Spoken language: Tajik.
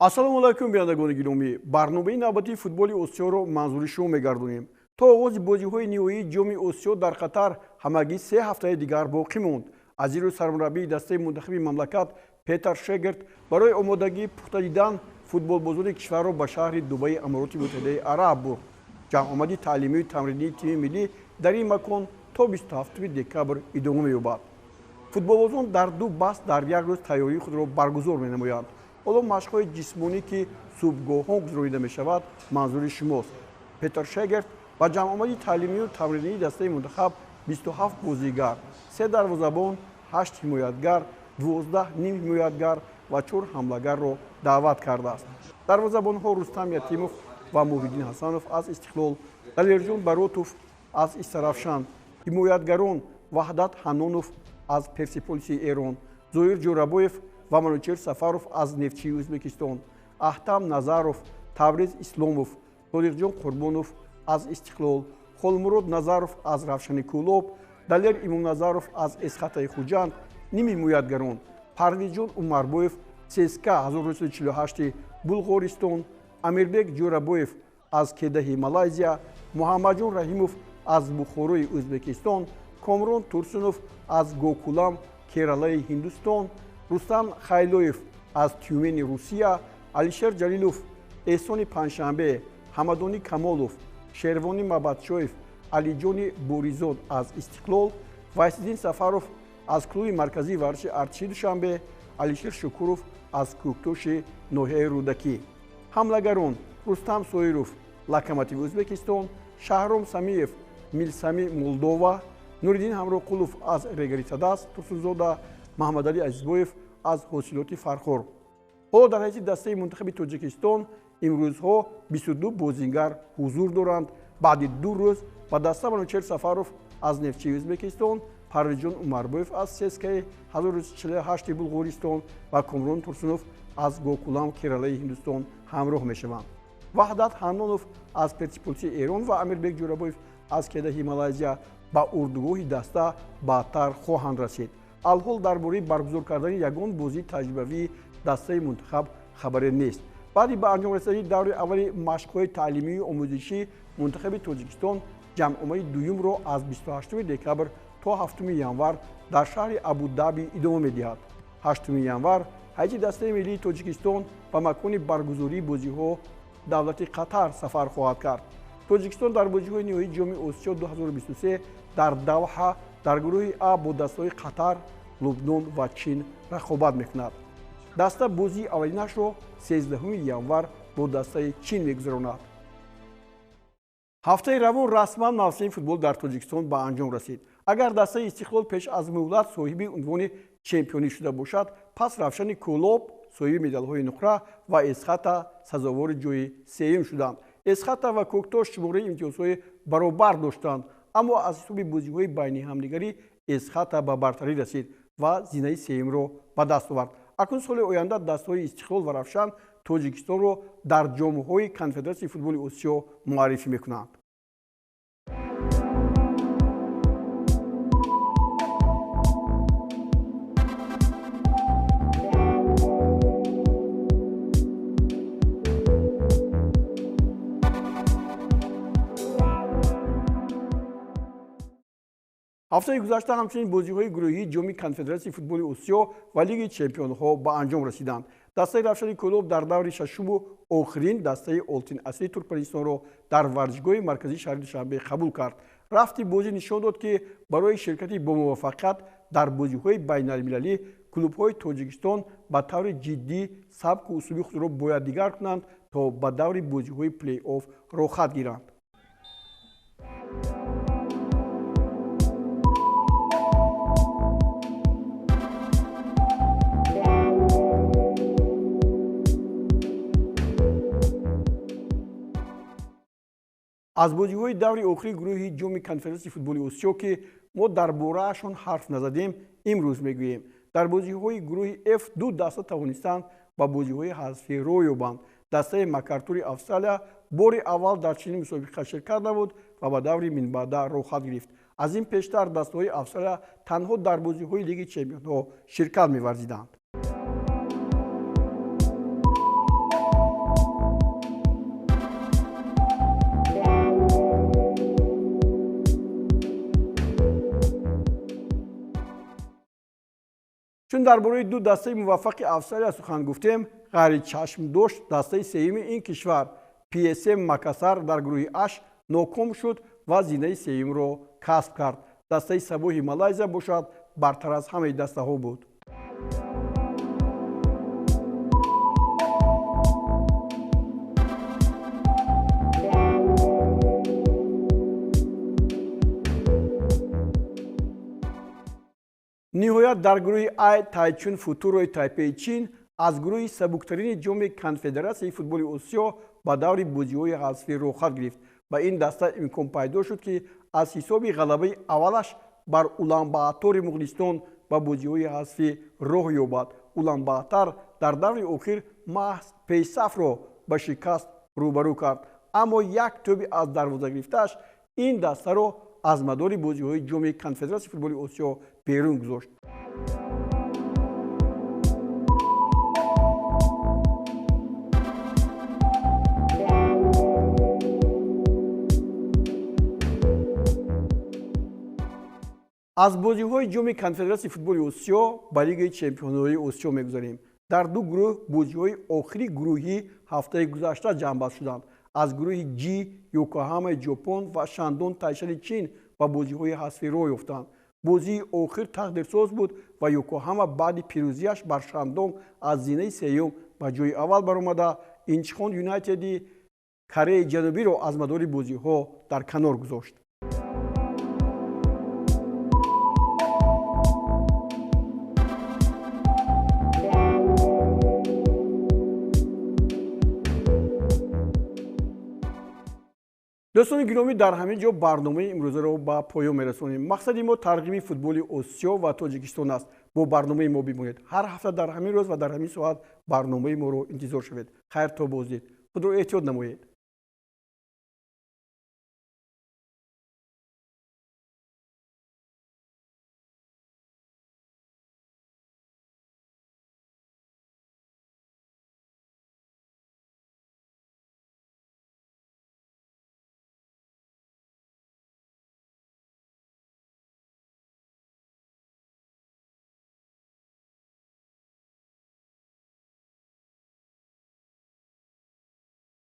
Ассалому алайкум, бинандагони гиромӣ. Барномаи навбатии футболи Осиёро манзури шумо мегардонем. То оғози бозиҳои ниҳоии Ҷоми Осиё дар Қатар ҳамагӣ 3 ҳафтаи дигар боқӣ монд. Аз ин рӯ сармураббии дастаи мунтахаби мамлакат Петар Шегерт барои омодагии пухта дидан футболбозони кишварро ба шаҳри Дубаи Амороти Муттаҳидаи Араб бурд. Ҷамъомади таълимию тамринии тими миллӣ дар ин макон то 27 декабр идома меёбад. Футболбозон дар 2 баст дар як рӯз тайёрии худро баргузор менамоянд. Ҳоло машқҳои ҷисмонӣ, ки субҳгоҳон гузаронида мешавад, манзури шумост. Петр Шегерт ба ҷамъомади таълимию тамринии дастаи мунтахаб 27 бозигар, 3 дарвозабон, 8 ҳимоятгар, 12 нимҳимоятгар ва 4 ҳамлагарро даъват кардааст. Дарвозабонҳо Рустам Ятимов ва Муҳиддин Ҳасанов аз Истиқлол, Далерҷон Баротов аз Истаравшан, ҳимоятгарон Ваҳдат Ҳаннонов аз Персеполиси Эрон, Зоир Ҷӯрабоев ва Манучер Сафаров аз Нефтчии Ӯзбекистон, Аҳтам Назаров, Тавриз Исломов, Содиқҷон Қурбонов аз Истиқлол, Холмурод Назаров аз Равшани Кӯлоб, Далер Имомназаров аз Эсхатаи Хуҷанд, нимҳимоятгарон Парвизҷон Умарбоев, ЦСКА 1948 Булғористон, Амирбек Ҷӯрабоев аз Кедаҳи Малайзия, Муҳаммадҷон Раҳимов аз Бухорои Ӯзбекистон, Комрон Турсунов аз Гокулам Кералаи Ҳиндустон, Рустам Хайлоев аз Тюмени Русия, Алишер Ҷалилов, Эҳсони Панҷшанбе, Ҳамадонӣ Камолов, Шервонӣ Мабадшоев, Алиҷони Боризод аз Истиқлол, Вайсиддин Сафаров аз клуби марказии варзиши артиши Душанбе, Алишер Шукуров аз Кӯктоши ноҳияи Рӯдакӣ. Ҳамлагарон Рустам Соиров, Локомотиви Ӯзбекистон, Шаҳром Самиев, Милсами Молдова, Нуриддин Ҳамроқулов аз Регари Садас Турсунзода, Маҳмадалӣ Азизбоев аз Ҳосилоти Фархор. Ҳоло дар ҳайси дастаи мунтахаби Тоҷикистон имрӯзҳо 22 бозингар ҳузур доранд. Баъди 2 рӯз ба даста Манучер Сафаров аз Нефтчии Ӯзбекистон, Парвизҷон Умарбоев аз ЦСКАи 1948 Булғористон ва Комрон Турсунов аз Гокулам Кералаи Ҳиндустон ҳамроҳ мешаванд. Ваҳдат Ҳаннонов аз Персеполиси Эрон ва Амирбек Ҷӯрабоев аз Кедаҳи Малайзия ба урдугоҳи даста баъдтар хоҳанд расид. Алҳол дар бораи баргузор кардани ягон бозии таҷрибавии дастаи мунтахаб хабаре нест. Баъди ба анҷом расидани даври аввали машқҳои таълимию омӯзишӣ мунтахаби Тоҷикистон ҷамъомади дуюмро аз 28 декабр то 7 январ дар шаҳри Абудаби идома медиҳад. 8 январ ҳайати дастаи миллии Тоҷикистон ба макони баргузории бозиҳо давлати Қатар сафар хоҳад кард. Тоҷикистон дар бозиҳои ниҳоии Ҷоми Осиё 2023 дар Давҳа дар гурӯҳи А бо дастаҳои Қатар, Лубнон ва Чин рақобат мекунад. Даста бозии аввалинашро 13 январ бо дастаи Чин мегузаронад. Ҳафтаи равон расман мавсими футбол дар Тоҷикистон ба анҷом расид. Агар дастаи Истиқлол пеш аз муҳлат соҳиби унвони чемпионӣ шуда бошад, пас Равшани Кӯлоб соҳиби медалҳои нуқра ва Эсхата сазовори ҷои сеюм шуданд. Эсхата ва Кӯктош шумораи имтиёзҳои баробар доштанд, аммо аз ҳисоби бозиҳои байни ҳамдигарӣ Эсхата ба бартарӣ расид ва зинаи сеюмро ба даст овард. Акнун соли оянда дастаҳои Истиқлол ва Равшан Тоҷикистонро дар ҷомҳои Конфедератсияи футболи Осиё муаррифӣ мекунанд. Ҳафтаи гузашта ҳамчунин бозиҳои гурӯҳии ҷоми Конфедератсияи футболи Осиё ва Лиги чемпионҳо ба анҷом расиданд. Дастаи Равшани Кӯлоб дар даври шашуму охирин дастаи Олтин Асри Туркманистонро дар варзишгоҳи марказии шаҳри Душанбе қабул кард. Рафти бозӣ нишон дод, ки барои ширкати бомуваффақият дар бозиҳои байналмилалӣ клубҳои Тоҷикистон ба таври ҷиддӣ сабку усули худро бояд дигар кунанд, то ба даври бозиҳои плей-офф роҳхат гиранд. Аз бозиҳои даври охири гурӯҳи ҷоми Конфедератсияи футболи Осиё, ки мо дар бораашон ҳарф назадем, имрӯз мегӯем. Дар бозиҳои гурӯҳи F ду даста тавонистанд ба бозиҳои ҳазфӣ роҳ ёбанд. Дастаи Макартури Австралия бори аввал дар чунин мусобиқа ширкат намуд ва ба даври минбаъда роҳхат гирифт. Аз ин пештар дастаҳои Австралия танҳо дар бозиҳои Лиги чемпионҳо ширкат меварзиданд. Чун дар бораи ду дастаи муваффақи Австралия сухан гуфтем, ғайричашмдошт дастаи сеюми ин кишвар PSM Макасар дар гурӯҳи H ноком шуд ва зинаи сеюмро касб кард. Дастаи Сабоҳи Малайзия бошад, бартар аз ҳамаи дастаҳо буд. Ниҳоят, дар гурӯҳи Ай Тайчун Футурои Тайпеи Чин аз гурӯҳи сабуктарини ҷоми Конфедератсияи футболи Осиё ба даври бозиҳои ҳазфӣ роҳхат гирифт. Ба ин даста имкон пайдо шуд, ки аз ҳисоби ғалабаи аввалаш бар Уланбаатори Муғлистон ба бозиҳои ҳазфӣ роҳ ёбад. Уланбаатар дар даври охир маҳз пешсафро ба шикаст рӯбарӯ кард, аммо як тӯби аз дарвоза гирифтааш ин дастаро аз мадори бозиҳои ҷоми Конфедератсияи футболи Осиё берун гузошт. Аз бозиҳои ҷоми Конфедератсияи футболи Осиё ба Лигаи чемпионҳои Осиё мегузарем. Дар ду гурӯҳ бозиҳои охири гурӯҳӣ ҳафтаи гузашта ҷамъбаст шуданд. Аз гурӯҳи Ҷ Йокоҳамаи Ҷопон ва Шандон Тайшани Чин ба бозиҳои ҳазфӣ роҳ ёфтанд. Бозии охир тақдирсоз буд ва Йокоҳама баъди пирӯзиаш бар Шандон аз зинаи сеюм ба ҷои аввал баромада, Инчхон Юнайтеди Кореяи Ҷанубиро аз мадори бозиҳо дар канор гузошт. Дӯстони гиромӣ, дар ҳамин ҷо барномаи имрӯзаро ба поён мерасонем. Мақсади мо тарғиби футболи Осиё ва Тоҷикистон аст. Бо барномаи мо бимонед. Ҳар ҳафта дар ҳамин рӯз ва дар ҳамин соат барномаи моро интизор шавед. Хайр, то боздид. Худро эҳтиёт намоед.